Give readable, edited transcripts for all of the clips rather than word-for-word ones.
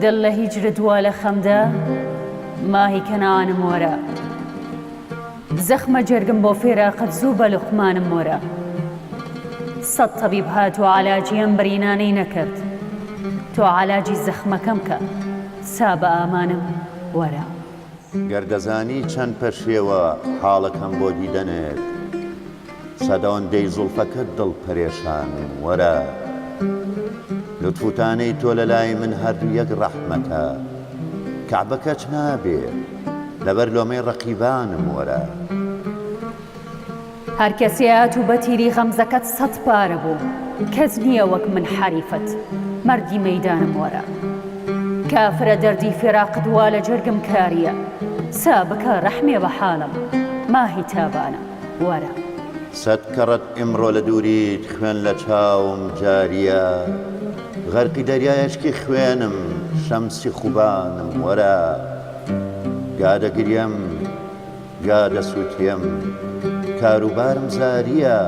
دڵ لە هیجرت وا لە خەمدا ماهی کەنعانم وەرە. زەخمە جەرگم بۆ فێراقت زوو بە لوقمانم وەرە. سەت تەبیب هات و عەلاجی ئەم برینانەی نەکرد تۆ عەلاجی زەخمەکەم کە سا بە ئامانم وەرە. گەر دەزانی چەند پەشێوە حاڵەکەم بۆ دیدەنت سەدەوەندەی زوڵفەکەت دڵ پەرێشانم وەرە لوتف و تانەی تۆ لەلای من هەردوو یەک ڕەحمەتە کەعبە کەچ نابێ لەبەر لۆمەی ڕەقیبانم وەرە. هەر کەسێ هات و بە تیری غەمزەکەت سەت پارە بوو کەس نییە وەک من حەریفت مەردی مەیدانم وەرە کافرە دەردی فیراقت وا لە جەرگم کارییە سا بکە ڕەحمێ بە حاڵم ماهی تابانم وەرە. سەت کەڕەت ئیمڕۆ لە دووریت خوێن لە چاوم جارییە غەرقی دەریای ئەشکی خوێنم شەمسی خوبانم وەرە گا دەگریم گا دەسووتێم کاروبارم زارییە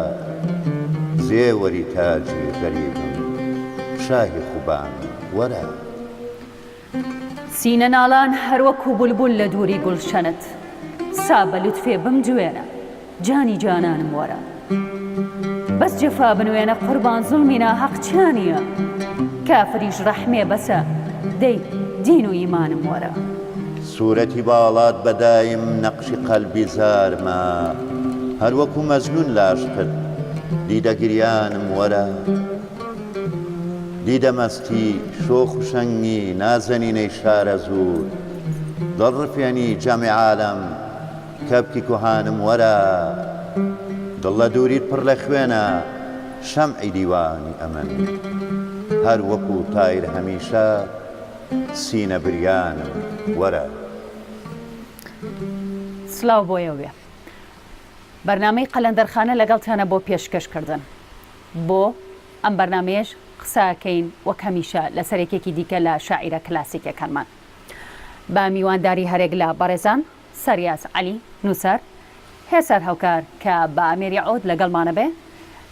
زێوەری تاجی غەریبم شاهی خوبانم وەرە. سینە ناڵان هەر وەکوو بولبول لە دووری گوڵشەنت سا بە لوتفێ بمجوێنە جانی جانانم وەرە بەس جەفا بنوێنە قوربان زوڵمی ناهەق چانیە کافریش ڕەحمێ بەسە دەی دین و ئیمانم وەرە. سورەتی باڵات بە دایم نەقشی قەلبی زارمە هەر وەکو مەجنون لە عەشقت دیدە گریانم وەرە دیدە مەستی شۆخ و شەنگی نازەنینەی شارەزوور دڵ ڕفێنی جەمی عالەم کەپکی کوهانم وەرە دڵ لە دووریت پڕ لە خوێنە شەمعی دیوانی ئەمن هەر وەکو تایر هەمیشە سینە بریانم وەرە. سلاو بۆ ئێوە بەرنامەی قەلەندەرخانە لەگەڵتانە بۆ پێشکەش کردن بۆ ئەم بەرنامەیەش قسەکەین وەک هەمیشە لەسەر یەکێکی دیکە لە شاعیرە کلاسیکەکانمان بە میوانداری هەرێک لە بەڕێزان سەریاس عەلی، نووسەر، هێسەر هاوکار کە بە ئامێری عود لەگەڵمانە بێ،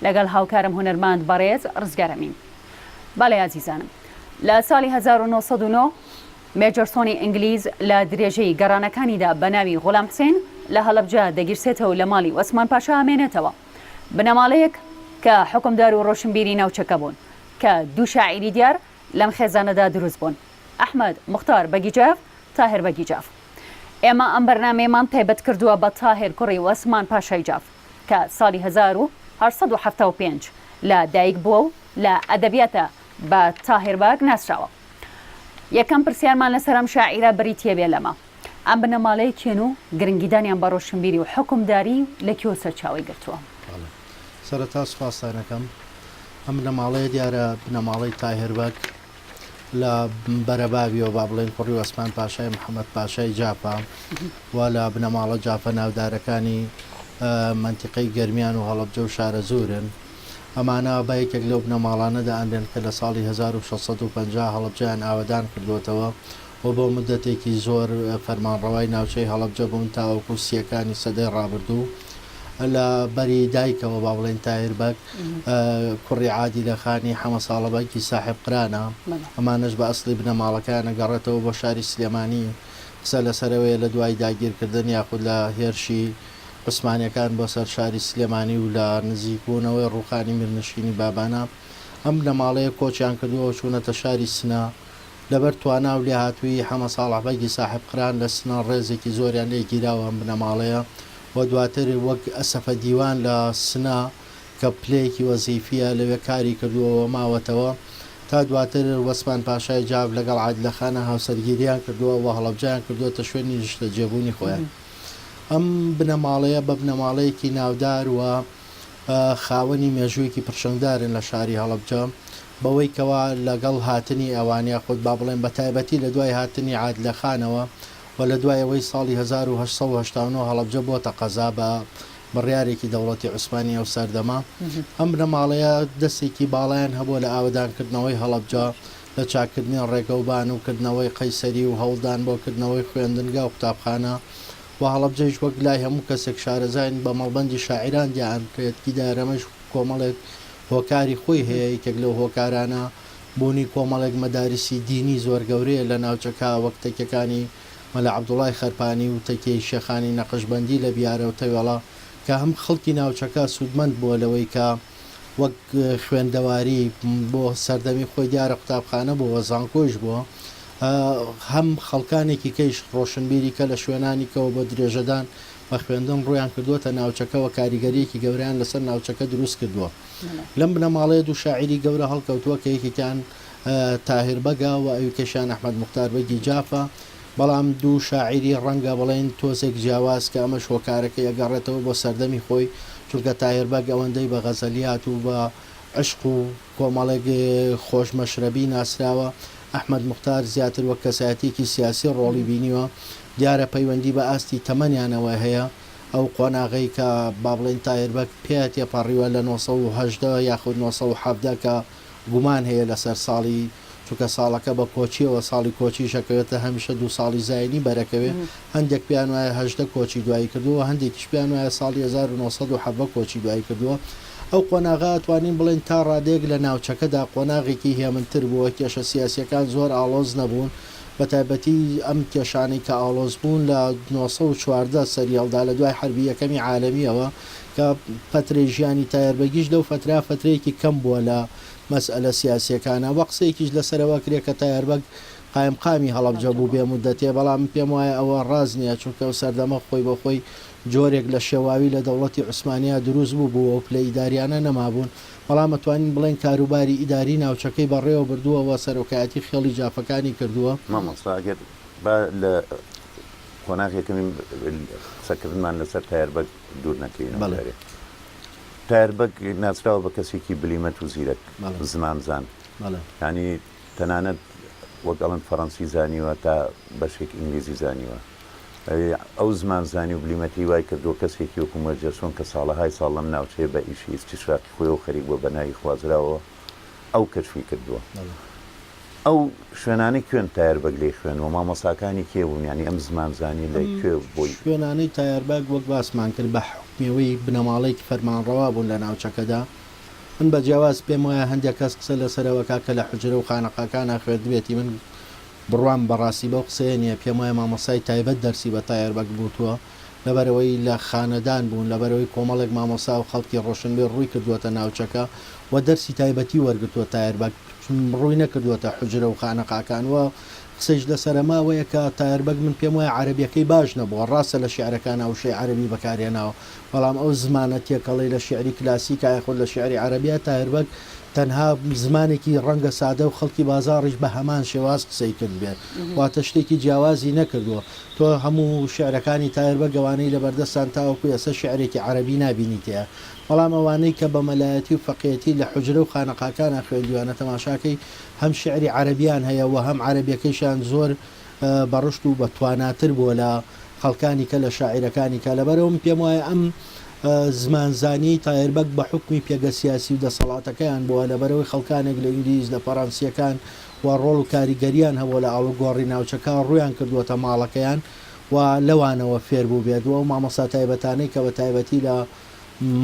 لەگەڵ هاوکارم هونەرماند بەڕێز ڕزگار ئەمین. بەڵێ ئازیزانم، لە ساڵی 1909 مێجەرسۆنی ئینگلیز لە درێژەی گەڕانەکانیدا بە ناوی غوڵام حسێن لە هەڵەبجە دەگیرسێتەوە لە ماڵی وەسمان پاشا ئەمێنێتەوە. بنەماڵەیەک کە حوکمدار و ڕۆشنبیری ناوچەکە بوون، کە دوو شاعیری دیار لەم خێزانەدا دروست بوون، ئەحمەد موختار بەگی جاف، تاهێر بەگی جاف. ئێمە ئەم بەرنامەیەمان تایبەت کردووە بە تاهێر کوڕی وەسمان پاشای جاف کە ساڵی 1875 لە دایک بووە و لە ئەدەبیاتە بە تاهێر بەگ ناسراوە. یەکەم پرسیارمان لەسەر ئەم شاعیرە بریتییە بێ لەمە، ئەم بنەماڵەیە کێن و گرنگیدانیان بە ڕۆشنبیری و حوکمداری لە کوێوە سەرچاوەی گرتووە؟ بەڵێ سەرەتا سوپاستان ئەکەم. ئەم بنەماڵەیە دیارە بنەماڵەی تاهێر بەگ لە بەرەبابیەوە با بڵێین کوڕی وەسمان پاشای محەمەد پاشای جافە و لە بنەماڵە جافە ناودارەکانی مەنتیقەی گەرمیان و هەڵەبجە و شارەزوورن. ئەمانە بە یەکێک لەو بنەماڵانە دائەنرێن کە لە ساڵی 1650 هەڵەبجەیان ئاوەدان کردووەتەوە و بۆ مودەتێکی زۆر فەرمانڕەوای ناوچەی هەڵەبجە بوون تاوەکو سییەکانی سەدەی ڕابردوو. لە بەری دایکەوە با بڵێین تاهیر بەگ کوڕی عادیلە خانی حەمە ساڵە بەگی ساحێب قرانە، ئەمانەش بە ئەسڵی بنەماڵەکەیان ئەگەڕێتەوە بۆ شاری سلێمانی، قسە لەسەر ئەوەیە لە دوای داگیرکردن یاخود لە هێرشی عوسمانیەکان بۆ سەر شاری سلێمانی و لە نزیکبوونەوەی ڕووخانی میرنشینی بابانە ئەم بنەماڵەیە کۆچیان کردووە و چوونەتە شاری سنە. لەبەر توانا و لێهاتوویی حەمە ساڵح بەگی ساحێبقران لە سنە ڕێزێکی زۆریان لێ گیراوە ئەم بنەماڵەیە و دواتر وەک ئەسەفە دیوان لە سنە کە پلەیەکی وەزیفییە لەوێ کاری کردووە و ماوەتەوە تا دواتر وەسمان پاشای جاف لەگەڵ عادلە خانە هاوسەرگیریان کردووە و هەڵەبجەیان کردووەتە شوێنی نیشتەجێبوونی خۆیان. ئەم بنەماڵەیە بە بنەماڵەیەکی ناودار و خاوەنی مێژوویەکی پڕشنگدارن لە شاری هەڵەبجە، بەوەی کەوا لەگەڵ هاتنی ئەوان یاخود با بڵێم بە تایبەتی لە دوای هاتنی عادلە خانەوە و لە دوای ئەوەی ساڵی 1889 هەڵەبجە بۆتە قەزا بە بڕیارێکی دەوڵەتی عوسمانی ئەو سەردەمە ئەم بنەماڵەیە دەستێکی باڵایان هەبووە لە ئاوەدانکردنەوەی هەڵەبجە لە چاککردنی ڕێگەوبان و کردنەوەی قەیسەری و هەوڵدان بۆ کردنەوەی خوێندنگا و قوتابخانە و هەڵەبجەیش وەک لای هەموو کەسێک شارەزاین بە مەڵبەندی شاعیران دیانرێت، گیدارەمەش کۆمەڵێک هۆکاری خۆی هەیە، یەکێک لەو هۆکارانە بوونی کۆمەڵێک مەداریسی دینی زۆر گەورەیە لە ناوچەکە وەک تەکیەکانی مەلا عەبدوڵای خەرپانی و تەکیەی شێخانی نەقشبەندی لە بیارە و تەوێڵە کە هەم خەڵکی ناوچەکە سوودمەند بووە لەوەی کە وەک خوێندەواری بۆ سەردەمی خۆی دیارە قوتابخانە بووە زانکۆیش بووە هەم خەڵکانێکی کەیش ڕۆشنبیری کە لە شوێنانی کەوە بۆ درێژەدان بە خوێندن ڕوویان کردووەتە ناوچەکەوە کاریگەرییەکی گەورەیان لەسەر ناوچەکە دروست کردووە. لەم بنەماڵەیە دوو شاعیری گەورە هەڵکەوتووە کە یەکێکیان تاهیر بەگە و ئەویکەشیان ئەحمەد موختار بەگی جافە، بەڵام دوو شاعیری ڕەنگە بڵێین تۆزێک جیاواز کە ئەمەش هۆکارەکەی ئەگەڕێتەوە بۆ سەردەمی خۆی، چونکە تاهیر بەگ ئەوەندەی بە غەزەلیات و بە عەشق و کۆمەڵێک خۆش مەشرەبی ناسراوە، ئەحمەد موختار زیاتر وەک کەسایەتییەکی سیاسی ڕۆڵی بینیوە، دیارە پەیوەندی بە ئاستی تەمەنیانەوە هەیە، ئەو قۆناغەی کە با بڵێین تاهیر بەگ پێیا تێپەڕیوە لە 918 یاخود 917 کە گومان هەیە لەسەر ساڵی چونکە ساڵەکە بە کۆچیەوە ساڵی کۆچیش ئەکەوێتە هەمیشە دوو ساڵی زاینی بەرەکەوێ هەندێک پێیان وایە 18 کۆچی دوایی کردووە هەندێکیش پێیان وایە ساڵی 1917 کۆچی دوایی کردووە ئەو قۆناغە ئەتوانین بڵێین تا ڕادەیەک لە ناوچەکەدا قۆناغێکی هێمنتر بووە، کێشە سیاسییەکان زۆر ئاڵۆز نەبوون، بەتایبەتی ئەم کێشانەی کە ئاڵۆز بوون لە 914 سەریهەڵدا لە دوای حەربی یەکەمی عالەمییەوە کە فەترەی ژیانی تایەربەگیش لەو فەترە فەترەیەکی کەم بووە لە مەسئەلە سیاسییەکانا وە قسەیەکیش لەسەرەوە ئەکرێ کە تایەربەگ قایمقامی هەڵەبجە بوو بێ موددەتێ بەڵام من پێم وایە ئەوە ڕاست نییە چونکە ئەو سەردەمە خۆی بۆ خۆی جۆرێک لە شێواوی لە دەوڵەتی عوسمانیا دروست بووبوو و پلە ئیداریانە نەمابوون، بەڵام ئەتوانین بڵێین کاروباری ئیداری ناوچەکەی بەڕێوە بردووە و سەرۆکایەتی خێڵی جافەکانی کردووە. مامۆستا ئەگەر با لە قۆناغی یەکەمی قسەکردنمان لەسەر تایەر بەگ دوور نەکەوینەوە بەڵێ. جارێ. تایەر بەگ ناسراوە بە کەسێکی بلیمەت و زیرەک، بەڵێ. زمانزان. بەڵێ. یانی تەنانەت وەک ئەڵێن فەڕەنسی زانیوە تا بەشێک ئینگلیزی زانیوە. ئەو زمانزانی و بلیمەتیی وای کردووە کەسێکی وەکوو مەرجەسۆن کە ساڵەهای ساڵ لەم ناوچەیە بە ئیشی ئیستیشراقی خۆیەوە خەریک بووە بە ناوی خوازراوەوە ئەو کەشفی کردووە. ئەو شوێنانەی کوێن تایەر بەگ لێی خوێندووە؟ مامۆستاکانی کێ بوون؟ یانی ئەم زمانزانییە لە ئەم کوێ بۆی؟ شوێنانەی تایەر بەگ وەک باسمان کرد بە حوکمی ئەوەی بنەماڵەیەکی فەرمانڕەوا بوون لە ناوچەکەدا، من بە جیاواز پێم وایە هەندێک کەس قسە لەسەر ئەوە کا کە لە حوجرە و خانەقاکانا خوێندبێتی من بڕوام بەڕاستی بەو قسەیە نیە، پێم وایە مامۆستای تایبەت دەرسی بە تایەر بەگ وتووە، لەبەرئەوەی لە خانەدان بوون، لەبەرئەوەی کۆمەڵێک مامۆستا و خەڵکی ڕۆشنبیر ڕووی کردووەتە ناوچەکە و دەرسی تایبەتی وەرگرتووە، تایەر بەگ ڕووی نەکردووەتە حوجرە و خانەقاکان و قسەیش لەسەر ئەمە ئەوەیە کە تایەر بەگ من پێم وایە عەرەبیەکەی باش نەبووە، ڕاستە لە شیعرەکانا وشەی عەرەبی بەکارهێناوە، بەڵام ئەو زمانە تێکەڵەی لە شیعری کلاسیکا یاخود لە شیعری عەرەبیا تاهیر بەگ تەنها زمانێکی ڕەنگە سادە و خەڵکی بازاڕیش بە هەمان شێواز قسەی کردبێت واتە شتێکی جیاوازی نەکردووە تۆ هەموو شیعرەکانی تاهیر بەگ ئەوانەی لەبەردەستان تاوەکو ئێستا شیعرێکی عەرەبی نابینی تێیا بەڵام ئەوانەی کە بە مەلایەتی و فەقێیەتی لە حوجرە و خانەقاکانا خوێندویانە تەماشاکەی هەم شیعری عەرەبیان هەیە و هەم عەرەبیەکەیشیان زۆر بە ڕشت و بە تواناتر بووە لە خەڵکانی کە لە شاعیرەکانی کە لەبەرئەوە من پێم وایە ئەم زمانزانیەی تایەر بەگ بە حوکمی پێگە سیاسی و دەسەڵاتەکەیان بووە لەبەرئەوەی خەڵکانێک لە ئینگلیز لە فەرەنسیەکان و ڕۆڵ و کاریگەریان هەبووە لە ئاڵوگۆڕی ناوچەکە ڕوویان کردووەتە ماڵەکەیان و لەوانەوە فێر بووبێت و ئەو مامۆستا تایبەتانەی کە بە تایبەتی لە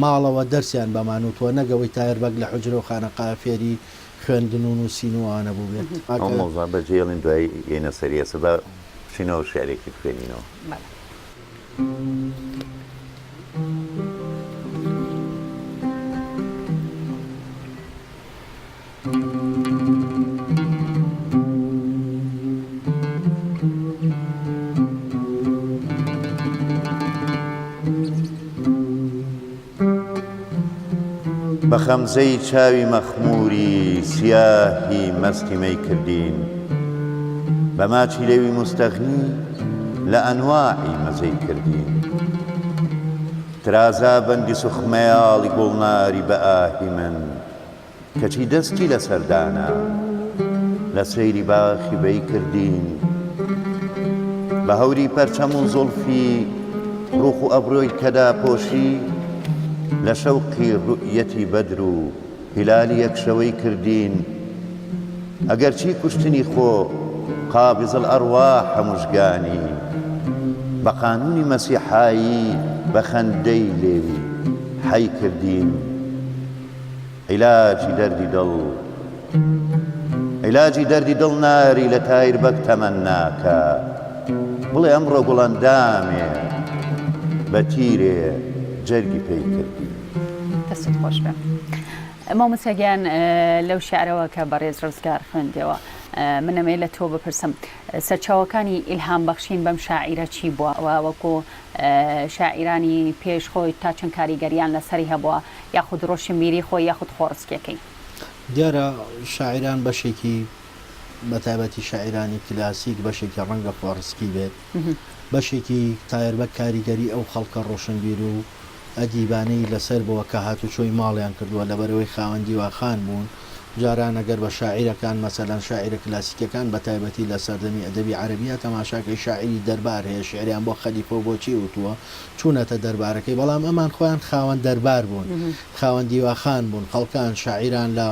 ماڵەوە دەرسیان بەمان وتووە نەک ئەوەی تاهیر بەگ لە حوجرە و خانەقا فێری خوێندن و نووسین و ئەوانە بووبێت. ئەو مەوزوعە بەجێ هێڵین دوایی یەینە سەری ئێستا با بچینەوە شیعرێکی بخوێنینەوە. بەڵێ. بە خەمزەی چاوی مەخمووری سیاهی مەستی مەی کردین، بە ماچی لێوی موستەغنی لە ئەنواعی مەزەی کردین. ترازا بەندی سوخمەیاڵی گوڵناری بە ئاهی من، کەچی دەستی لەسەر دانا، لە سەیری باخی بەی کردین. بە هەوری پەرچەم و زوڵفی ڕوخ و ئەبرۆی کە داپۆشی، لە شەوقی ڕوئیەتی بەدر و هیلالی یەکشەوەی کردین. ئەگەرچی کوشتنی خۆ قابض الارواحە موژگانی، بە قانونی مەسیحایی بە خەندەی لێوی حەی کردین. عیلاجی دەردی دڵ. عیلاجی دەردی دڵ ناری لە تایر بەگ تەمەننا کە بڵێ ئەمڕۆ گوڵەندامێ بە تیرێ جەرگی پێی کردی. دەستت خۆش بێ مامۆستا گیان لەو شعرەوە کە بەڕێز ڕزگار خوێندیەوە من ئەمەوێ لە تۆ بپرسم سەرچاوەکانی ئیلهام بەخشین بەم شاعیرە چی بووە و وەکو شاعیرانی پێش خۆی تا چەند کاریگەریان لەسەری هەبووە یاخود ڕۆشنبیری خۆی یاخود خۆڕسکیەکەی؟ دیارە شاعیران بەشێکی بە تایبەتی شاعیرانی کلاسیک بەشێکی ڕەنگە خۆڕسکی بێت، بەشێکی تایەربەگ کاریگەری ئەو خەڵکە ڕۆشنبیر و ئەدیبانەی لەسەر بووە کە هاتوچۆی ماڵیان کردووە لەبەرئەوەی خاوەن دیواخان بوون جاران ئەگەر بە شاعیرەکان مەسەلەن شاعیرە کلاسیکەکان بە تایبەتی لە سەردەمی ئەدەبی عەرەبیا تەماشاکەی شاعیری دەربار هەیە شیعریان بۆ خەلیفە و بۆ چی وتووە چوونەتە دەربارەکەی بەڵام ئەمان خۆیان خاوەن دەربار بوون خاوەن دیواخان بوون، خەڵکان، شاعیران لە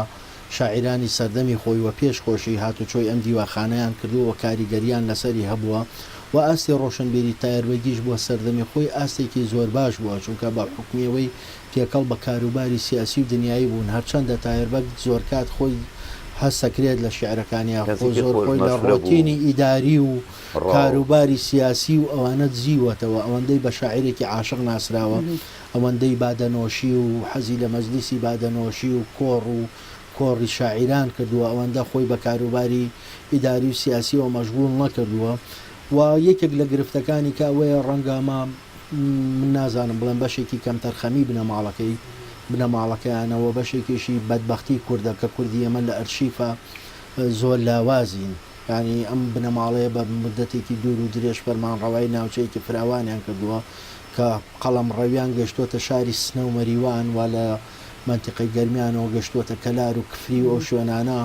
شاعیرانی سەردەمی خۆی و پێش خۆشی هاتوچۆی ئەم دیواخانەیان کردووە و کاریگەرییان لەسەری هەبووە و ئاستی ڕۆشنبیری تایەربەگیش بۆ سەردەمی خۆی ئاستێکی زۆر باش بووە چونکە بە حوکمی ئەوەی تێکەڵ بە کاروباری سیاسی و دنیایی بوون هەرچەندە تایەربەگ زۆرکات خۆی هەستەکرێت لە شیعرەکانیا خۆ کەسێکی زۆر خۆش خۆی لە مەشرەب و ڕۆتینی ئیداری و ڕاو. کاروباری سیاسی و ئەوانە دزیوەتەوە ئەوەندەی بە شاعیرێکی عاشق ناسراوە ئەوەندەی بادەنۆشی و حەزی لە مەجلیسی بادەنۆشی و کۆڕ و کۆڕی شاعیران کردووە، ئەوەندە خۆی بە کاروباری ئیداری و سیاسییەوە مەشغووڵ نەکردووە و یەکێک لە گرفتەکانی کە ئەوەیە ڕەنگە ئەمە من نازانم بڵێم بەشێکی کەمتەرخەمی بنەماڵەکەی بنەماڵەکەیانە و بەشێکیشی بەدبەختی کوردە کە کوردی ئێمە لە ئەرشیفا زۆر لاوازین. یانی ئەم بنەماڵەیە بە موددەتێکی دوور و درێژ فەرمانڕەوای ناوچەیەکی فراوانیان کردووە کە قەڵەمڕەویان گەشتووەتە شاری سنە و مەریوان و لە مەنتیقەی گەرمیانەوە گەشتووەتە کەلار و کفری و ئەو شوێنانە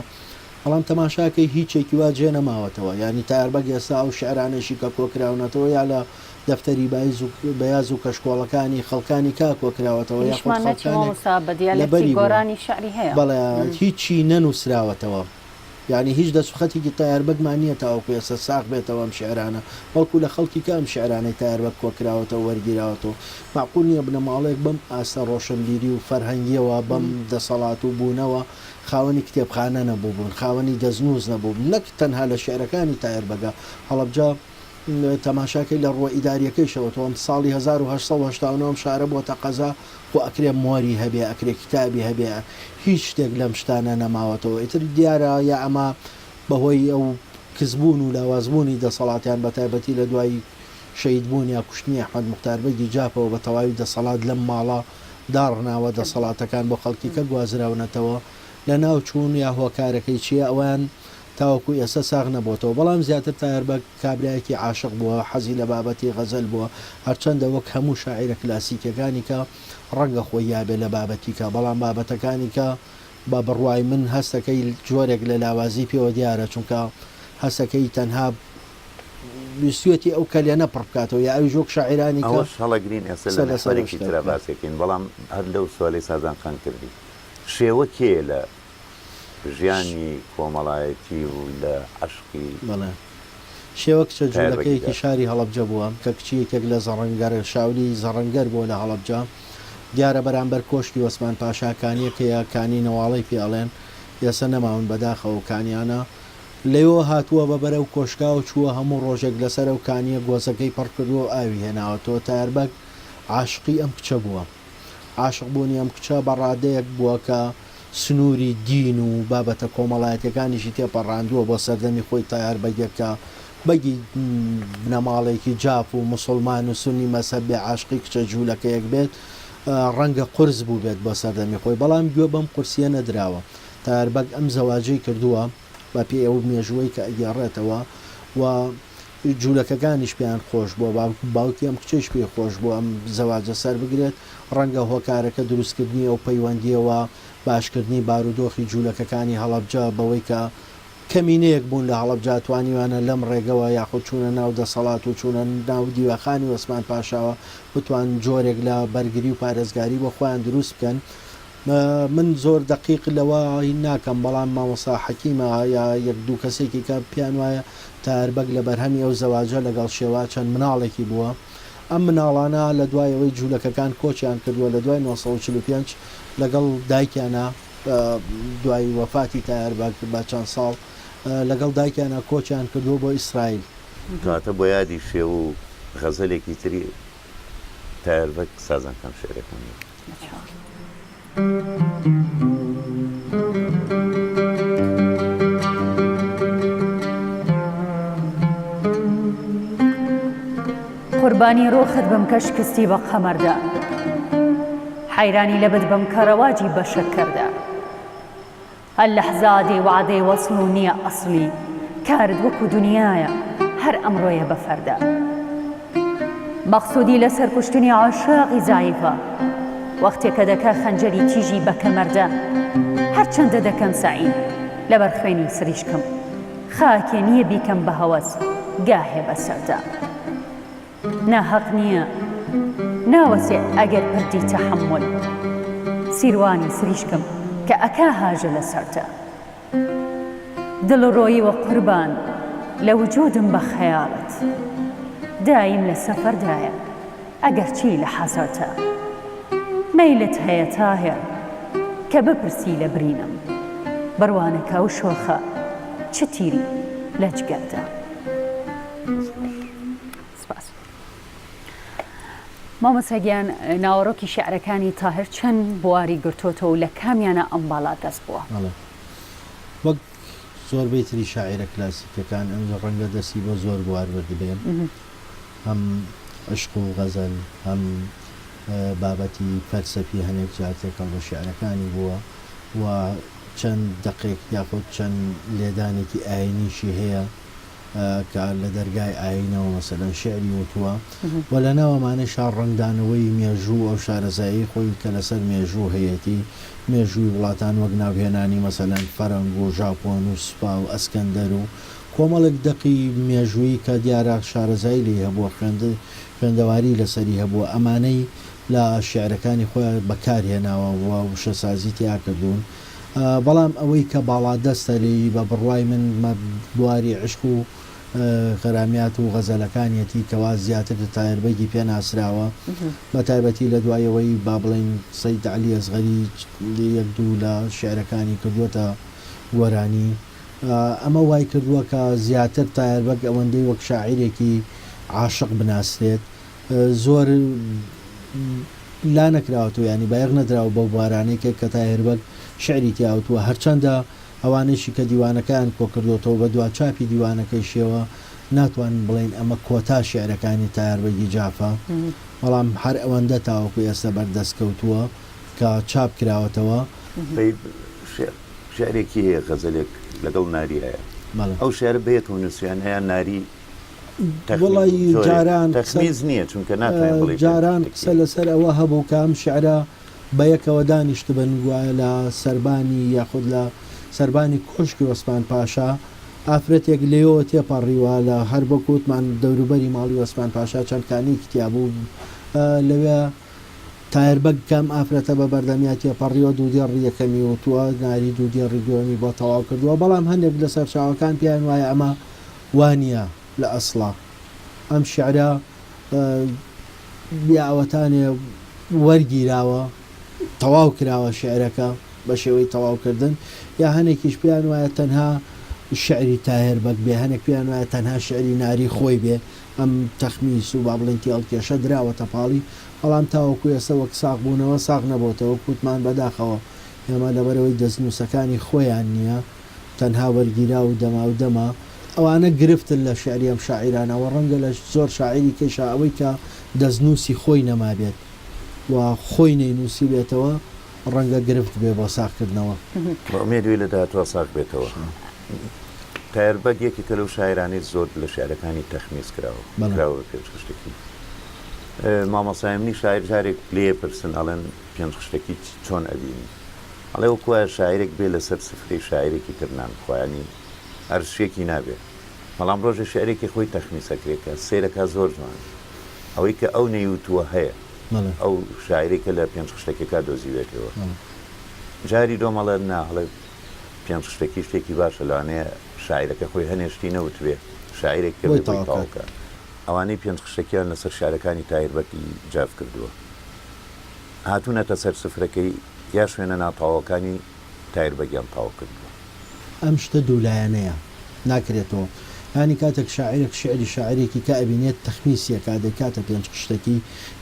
بەڵام تەماشاکەی هیچێکی وا جێ نەماوەتەوە یانی تاربەگ ئێستا ئەو شعرانەشی کە کۆکراونەتەوە یا لە دەفتەری بایز و بەیاز و کەشکۆڵەکانی خەڵکانی کا کۆکراوەتەوە یاخود هیچمان نەچی خەڵکانێک مامۆستا بە دیالێکتی لەبەری بووە گۆرانی شعری هەیە. بەڵێ هیچی نەنووسراوەتەوە. یانی هیچ دەستوخەتێکی تایەربەگمان نییە تاوەکو ئێستا ساغ بێتەوە ئەم شیعرانە، بەڵکو لە خەڵکی کە ئەم شیعرانەی تایەربەگ کۆکراوەتەوە وەرگیراوەتەوە. مەعقول نییە بنەماڵەیەک بەم ئاستە ڕۆشنبیری و فەرهەنگییەوە، بەم دەسەڵات و بوونەوە خاوەنی کتێبخانە نەبووبن، خاوەنی دەستنووس نەبووبن، نەک تەنها لە شیعرەکانی تایەربەگا، هەڵەبجە تەماشاکەی لە ڕووە ئیدارییەکەیشەوە تۆ ئەم ساڵی 1889 ئەم شارە بۆتە قەزا، خۆ ئەکرێ مۆری هەبێ، ئەکرێ کیتابی هەبێ، هیچ شتێک لەم شتانە نەماوەتەوە. ئیتر دیارە یا ئەمە بە هۆی ئەو کزبوون و لاوازبوونی دەسەڵاتیان بە تایبەتی لە دوای شەهیدبوون یا کوشتنی ئەحمەد موختار بەگی جافەوە بە تەواوی دەسەڵات لەم ماڵە داڕناوە، دەسەڵاتەکان بۆ خەڵکی کە گوازراونەتەوە، لەناو چوون یا هۆکارەکەی چییە ئەوەیان تاوەکو ئێستا ساغ نەبۆتەوە، بەڵام زیاتر تاهێر بەگ کابرایەکی عاشق بووە، حەزی لە بابەتی غەزەل بووە، هەرچەندە وەک هەموو شاعیرە کلاسیکیەکانی کە ڕەنگە خۆی یابێ لە بابەتی کە، بەڵام بابەتەکانی کە بە بڕوای من هەستەکەی جۆرێک لە لاوازی پێوە دیارە، چونکە هەستەکەی تەنها ویستویەتی ئەو کەلێنە پڕ بکاتەوە یا ئەویش وەک شاعیرانی کە ئەوەش هەڵەگرین ئێستا قسە لە لەسەر ئەو میحوەرێکی شتە ترا بکەن. باسی ئەکەین، بەڵام هەر لەو سوالەی سازان خان کردی شێوە کێیە لە ژیانی کۆمەڵایەتی و لە عەشقی بەڵێ. شێوە کچە تایبەتیدا. جوولەکەیەکی شاری هەڵەبجە بووە، کە کچی یەکێک لە زەڕەنگەر، شاولی زەڕەنگەر بووە لە هەڵەبجە. دیارە بەرامبەر کۆشکی وەسمان پاشا کانییەک هەیە، کانی نەواڵەی پێ ئەڵێن. ئێسە نەماون بەداخەوە ئەو کانیانە. لەوێوە هاتووە بە بەرەو کۆشکا و چووە هەموو ڕۆژێک لەسەر ئەو کانییە گۆزەکەی پڕ کردووە و ئاوی هێناوەتەوە. تایەربەگ عاشقی ئەم کچە بووە. عاشق بوونی ئەم کچە بە ڕادەیەک بووە کە سنووری دین و بابەتە کۆمەڵایەتیەکانیشی تێپەڕاندووە بۆ سەردەمی خۆی تەیار بەگێک کە بەگی بنەماڵەیەکی جاف و موسوڵمان و سوننی مەزهەب بێ عاشقی کچە جوولەکەیەک بێت ڕەنگە قورس بووبێت بۆ سەردەمی خۆی بەڵام گوێ بەم قورسیە نەدراوە تەیار بەگ ئەم زەواجەی کردووە بە پێی ئەو مێژووەی کە ئەگێڕێتەوە و جولەکەکانیش پێیان خۆش بووە، باوکی ئەم کچەیش پێی خۆش بووە ئەم زەواجە سەر بگرێت، ڕەنگە هۆکارەکە دروستکردنی ئەو پەیوەندییە و باشکردنی بارودۆخی جولەکەکانی هەڵەبجە بەوەی کە کەمینەیەک بوون لە هەڵەبجە توانیویانە لەم ڕێگەوە یاخود چوونە ناو دەسەڵات و چوونە ناو دیوەخانی وەسمان پاشاوە بتوان جۆرێک لە بەرگری و پارێزگاری بۆ خۆیان دروست بکەن. من زۆر دەقیق لەوە هین ناکەم بەڵام مامۆستا حەکیمە یا یەک دوو کەسێکی کە پێیان وایە تاهر بەگ لە بەرهەمی ئەو زەواجە لەگەڵ شێوا چەند مناڵێکی بووە ئەم مناڵانە لە دوای ئەوەی جوولەکەکان کۆچیان کردووە لە دوای 945 لەگەڵ دایکیانا. دوای وەفاتی تاهێر بەگ بە چەند ساڵ لەگەڵ دایکیانا کۆچیان کردووە بۆ ئیسرائیل. کەواتە بۆ یادی شێو و غەزەلێکی تری تایەر بەگ سازان کەم شیعرێکمان بێت. قوربانی ڕۆخت بم کە شکستی بە قەمەردا حەیرانی لەبت بم کە ڕەواجی بە شەککەردا. هەر لەحزە دێ وەعدەی وەسڵ و نییە ئەسڵی کارت وەکو دونیایە هەر ئەمڕۆیە بە فەردا مەقسودی لەسەر کوشتنی عاشاقی زەعیفە وەختێ کە دەکا خەنجەری تیژی بە کەمەردا هەرچەندە دەکەم سەعی لەبەر خوێنی سریشکم خاکێ نییە بیکەم بە هەوەس گاهێ بە سەردا. ناهەق نییە ناوەسێ ئەگەر پردی تەحەمول سیروانی سریشکم کە ئەکا هاژە لە سەرتا دڵ ڕۆییوە قوربان لە وجودم بە خەیاڵت دایم لە سەفەردایە ئەگەرچی لە حەزەرتا مەیلت هەیە تاهێر کە بپرسی لە برینم بڕوانە کە ئەو شۆخە چ تیری لە جگەردا. سپاس. مامۆستا گیان ناوەڕۆکی شیعرەکانی تاهر چەند بواری گرتۆتەوە و لە کامیانە ئەم باڵا دەست بووە؟ بەڵێ وەک زۆربەی تری شاعیرە کلاسیکەکان ئەمجا ڕەنگە دەستی بۆ زۆر بوار بردبێ هەم عشق و غەزەل هەم بابەتی فەلسەفی هەنێک جار تێکەڵ بە شیعرەکانی بووە و چەند دەقێک یاخود چەند لێدانێکی ئاینیشی هەیە کە لە دەرگای ئایینەوە مەسەلەن شیعری وتووە و لە ناو ئەمانەشا ڕەنگدانەوەی مێژوو و ئەو شارەزاییەی خۆی کە لەسەر مێژوو هەیەتی، مێژووی وڵاتان وەک ناوهێنانی مەسەلەن فەرەنگ و ژاپۆن و سوپا و ئەسکەندەر و کۆمەڵێک دەقی مێژوویی کە دیارە شارەزایی لێی هەبووە، خوێندەواری لەسەری هەبووە، ئەمانەی لە شیعرەکانی خۆیا بەکار هێناوە و وشەسازی تیا کردوون. بەڵام ئەوەی کە باڵادەستە لێی بە بڕوای من بواری عیشق و غەرامیات و غەزەلەکانیەتی کەوا زیاتر تاهێر بەگی پێ ناسراوە بە تایبەتی لە دوای ئەوەی با بڵێین سەید عەلی ئەسغەری یەک دوو لە شیعرەکانی کردووەتە گۆرانی ئەمە وای کردووە کە زیاتر تاهێر بەگ ئەوەندەی وەک شاعیرێکی عاشق بناسرێت زۆر لا نەکراوەتەوە یانی بایەخ نەدراوە بەو بوارانەی کە کە تاهێر بەگ شیعری تیا وتووە هەرچەندە ئەوانەیشی کە دیوانەکەیان کۆکردۆتەوە بە دوا چاپی دیوانەکەیشیەوە ناتوانین بڵێین ئەمە کۆتا شیعرەکانی تاهێر بەگی جافە بەڵام هەر ئەوەندە تاوەکو ئێستا بەردەست کەوتووە کە چاپ کراوەتەوە. دەی شیعر شیعرێکی هەیە غەزەلێک لەگەڵ ناری هەیە بەڵێ. ئەو شیعرە بەیەکەوە نووسیانە یان ناری وەڵایی جاران قسە جاران قسە لەسەر ئەوە هەبوو کە ئەم شیعرە بە یەکەوە دانیشتبن گوایە لە سەربانی یاخود لە سەربانی کۆشکی وەسمان پاشا ئافرەتێک لێیەوە تێپەڕیوە لە هەر وەک وتمان دەوروبەری ماڵی وەسمان پاشا چەند کانیەکی تیا بوو لەوێ تایەر بەگ کە ئەم ئافرەتە بە بەردەمیا تێپەڕیوە دوودێڕی یەکەمی وتووە ناری دوودێڕی دووەمی بۆ تەواو کردووە بەڵام هەندێک لە سەرچاوەکان پێیان وایە ئەمە وا نییە لە ئەسڵا ئەم شیعرە یا ئەوەتانێ وەرگیراوە تەواو کراوە شیعرەکە بە شێوەی تەواو کردن یا هەنێکیش پێیان وایە تەنها شیعری تاهێر بەگ بێ هەنێک پێیان وایە تەنها شیعری ناری خۆی بێ ئەم تەخمیس و با بڵێین تێهەڵکێشە دراوەتە پاڵی بەڵام تاوەکو ئێستا وەک ساغ بوونەوە ساغ نەبۆتەوە کوتمان بەداخەوە ئێمە لەبەرئەوەی دەستنووسەکانی خۆیان نییە تەنها وەرگیراو و دەماودەمە، ئەوانە گرفتن لە شیعری ئەم شاعیرانە و ڕەنگە لە زۆر شاعیری کەیشا ئەوەی کە دەستنووسی خۆی نەمابێت و خۆی نەینووسیبێتەوە ڕەنگە گرفت بێ بۆ ساغکردنەوە. بە ئومێد وی لە داهاتووا ساغ بێتەوە. تایەر بەگ یەکێکە لەو شاعیرانەی زۆر لە شیعرەکانی تەخمیس کراوە، کراوە بە پێنج خشتەکی. مامۆستای منی شاعیر جارێک لێی ئەپرسن ئەڵێن پێنج خشتەکی چۆن ئەبینی؟ ئەڵێ وەک وایە شاعیرێک بێ لەسەر سفرەی شاعیرێکی تر نان بخوا یانی ئەرزشێکی نابێ بەڵام ڕۆژێ شیعرێکی خۆی تەخمیس ئەکرێ کە سەیرەکا زۆر جوانە ئەوەی کە ئەو نەیوتووە هەیە ئەو شاعیرەی کە لە پێنج خشتەکێکا دۆزیوێتەوە جاری دۆم ئەڵێ نا ئەڵێ پێنج خشتەکی شتێکی باشە لەوانەیە شاعیرەکە خۆی هەنێ شتی نەوتبێ شاعیرێک کە بێ بۆی تەواو کە ئەوانەی پێنج خشتەکیان لەسەر شیعرەکانی تاهیر بەکی جاف کردووە هاتوونەتە سەر سفرەکەی یا شوێنە ناتەواوەکانی. تایر بەگیان تەواو کردووە. ئەم شتە دوولایەنەیە ناکرێتەوە یانی کاتێک شاعیرێک شیعری شاعیرێکی کە ئەبینێت تەخمیسی ئەکات دەیکاتە پێنج خشتەکی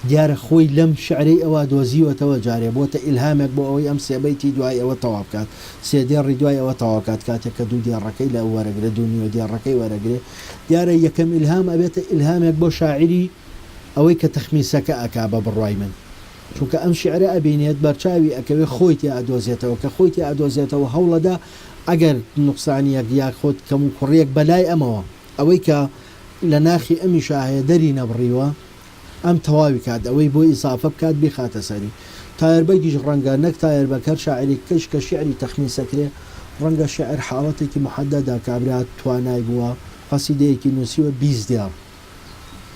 دیارە خۆی لەم شیعرەی ئەوا دۆزیوەتەوە جارێ بۆتە ئیلهامێک بۆ ئەوەی ئەم سێ بەیتی دوای ئەوە تەواو بکات سێ دێڕی دوای ئەوە تەواو کات کاتێک کە دوو دێڕەکەی لە ئەو وەرەگرێ دوو نیوە دێڕەکەی وەرەگرێ دیارە یەکەم ئیلهام ئەبێتە ئیلهامێک بۆ شاعیری ئەوەی کە تەخمیسەکە ئەکا بە بڕوای من چونکە ئەم شیعرە ئەبینێت بەرچاوی ئەکەوێ خۆی تیا ئەدۆزێتەوە کە خۆی تیا ئەدۆزێتەوە هەوڵەدا ئەگەر نوقسانیەک یاخود کەموکوڕیەک بەلای ئەمەوە ئەوەی کە لە ناخی ئەمیشا هەیە دەری نەبڕیوە ئەم تەواوی کات ئەوەی بۆ ئیزافە بکات بیخاتە سەری تایەر بەگیش ڕەنگە نەک تایەر بەگ هەر شاعیرێک کەش کە شیعری تەخمیسەکرێ ڕەنگە شیعر حاڵەتێکی موحەدەدە کابرا توانای بووە قەسیدەیەکی نووسیوە 20 دێڕ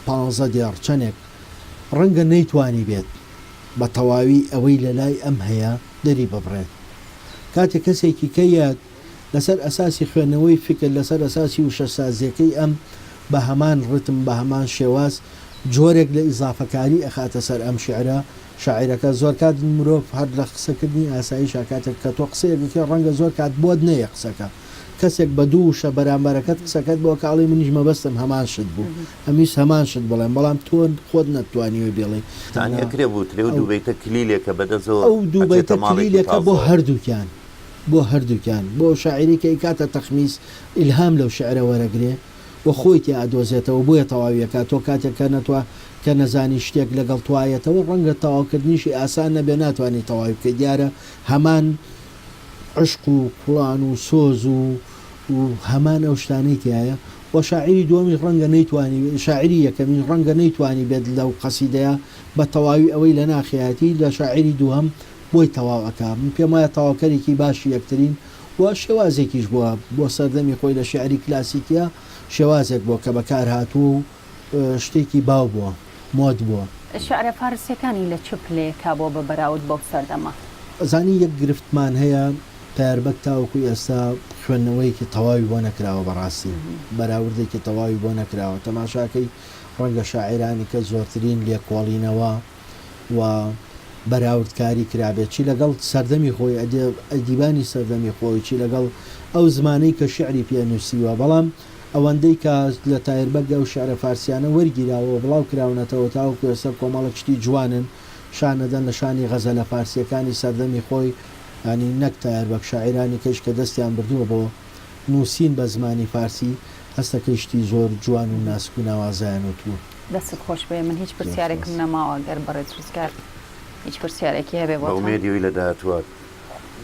پانزە دێڕ چەنێک ڕەنگە نەیتوانیبێت بە تەواوی ئەوەی لە لای ئەم هەیە دەری ببڕێت. کاتێک کەسێکی کە یەت لەسەر ئەساسی خوێندنەوەی فیکر، لەسەر ئەساسی وشەسازییەکەی ئەم بە هەمان ڕیتم، بە هەمان شێواز جۆرێک لە ئیزافەکاری ئەخاتە سەر ئەم شیعرە، شاعیرەکە، زۆرکات مرۆڤ هەر لە قسەکردنی ئاساییشا کاتێک کە تۆ قسەیەک ئەکەی ڕەنگە زۆر کات بۆت نەیە قسەکە، کەسێک بە دوو وشە بەرامبەرەکەت قسەکەت بۆ ئەکا ئەڵێی منیش مەبەستم هەمان شت بوو ئەمویست هەمان شت بڵێم بەڵام تۆ خۆت نەتتوانیوە بیڵێی. یانی ئەکرێ بوترێ ئەو دوو بەیتە کلیلێکە بەدەستەوە ئەو دوو ئەچێتە بەیتە ماڵێکی کلیلێکە بۆ تازەوە. هەردووکیان بۆ هەردووکیان بۆ ئەو شاعیرەی کە ئەیکاتە تەخمیس ئیلهام لەو شیعرە وەرەگرێ و خۆی تیا ئەدۆزێتەوە بۆیە تەواوی ئەکا تۆ کاتێک کە نەتوا کە نەزانی شتێک لەگەڵ توایەتەوە ڕەنگە تەواوکردنیشی ئاسان نەبێ ناتوانی تەواوی بکەی دیارە هەمان عەشق و کوڵان و سۆز و و هەمان ئەو شتانەی تیایە و شاعیری دووەمیش ڕەنگە نەیتوانی شاعیری یەکەمیش ڕەنگە نەیتوانیبێت لەو قەسیدەیە بە تەواوی ئەوەی لە ناخیایەتی لە شاعیری دووهەم بۆی تەواو ئەکا من پێم وایە تەواوکەرێکی باشی یەکترین و شێوازێکیش بووە بۆ سەردەمی خۆی لە شیعری کلاسیکیا شێوازێک بووە کە بەکار هاتووە و شتێکی باو بووە مۆد بووە. شیعرە فارسیەکانی لە چ پلەیەکا بووە بە بەراورد بەو سەردەمە؟ ئەزانی یەک گرفتمان هەیە تایەربەگ تاوەکو ئێستا خوێندنەوەیەکی تەواوی بۆ نەکراوە بەڕاستی بەراوردێکی تەواوی بۆ نەکراوە تەماشاکەی ڕەنگە شاعیرانی کە زۆرترین لێکۆڵینەوە و بەراوردکاری کرابێت چی لەگەڵ سەردەمی خۆی ئەدیبانی سەردەمی خۆی چی لەگەڵ ئەو زمانەی کە شیعری پێ نووسیوە بەڵام ئەوەندەی کە لە تایر بەگ ئەو شیعرە فارسیانە وەرگیراوە و بڵاو کراونەتەوە تاوەکو ئێستا کۆمەڵێک شتی جوانن شان ئەدەن لە شانی غەزەلە فارسییەکانی سەردەمی خۆی یانی نەک تایر بەگ شاعیرانی کەیش کە دەستیان بردووە بۆ نووسین بە زمانی فارسی هەستەکەی شتی زۆر جوان و ناسک و ناوازەیان وتووە. دەستت خۆش بێ من هیچ زۆر پرسیارێکم سپاس. نەماوە گەر بەڕێز ڕزگار هیچ پرسیارێکی هەبێ بە بۆتان. ئومێدی ئەوی لە داهاتووا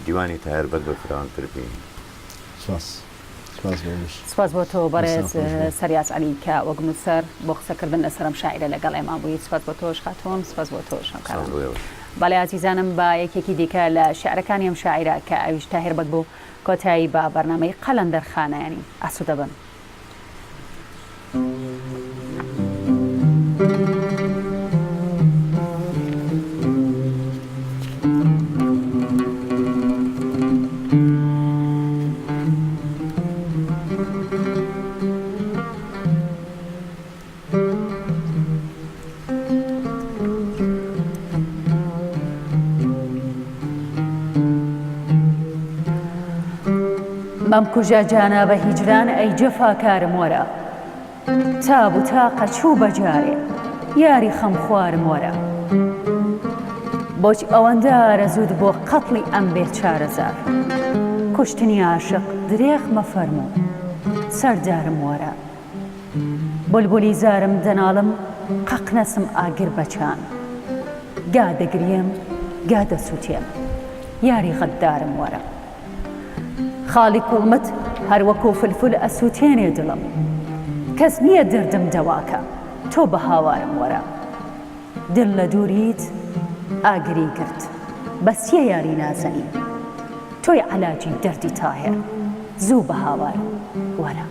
دیوانی تاهێر بەگ بە فراوانتر بینین. سپاس. سپاس بۆ ئەوەش. سپاس بۆ تۆ دەستان بەڕێز خۆش بێت. سەریاس عەلی کە وەک نووسەر بۆ قسەکردن لەسەر ئەم شاعیرە لەگەڵ ئێمە بوویت. سپاس بۆ تۆش خاتوون، سپاس بۆ تۆش سپاس هاوکاران. بۆ ئێوەش. بەڵێ ئازیزانم بە یەکێکی دیکە لە شیعرەکانی ئەم شاعیرە کە ئەویش تاهیر بەگ بوو کۆتایی بە بەرنامەی قەلەندەرخانەیانی ئاسوودە بن. مەمکوژە جانا بە هیجران ئەی جەفاکارم وەرە تاب و تاقە چوو بە جارێ یاری خەمخوارم وەرە بۆچ ئەوەندە ئارەزووت بۆ قەتڵی ئەم بێچارە زار کوشتنی عاشق درێغ مەفەرموو سەردارم وەرە بولبولی زارم دەناڵم قەقنەسم ئاگر بەچان گا دەگریێم گا دەسوتێم یاری غەددارم وەرە خاڵی کوڵمت هەر وەکو فلفل ئەسوتێنێ دڵم کەس نییە دەردم دەواکە تۆ بە هاوارم وەرە دل لە دووریت ئاگری گرت بەسیە یاری نازەنین تۆی عەلاجی دەردی تاهێر زوو بە هاوارم وەرە.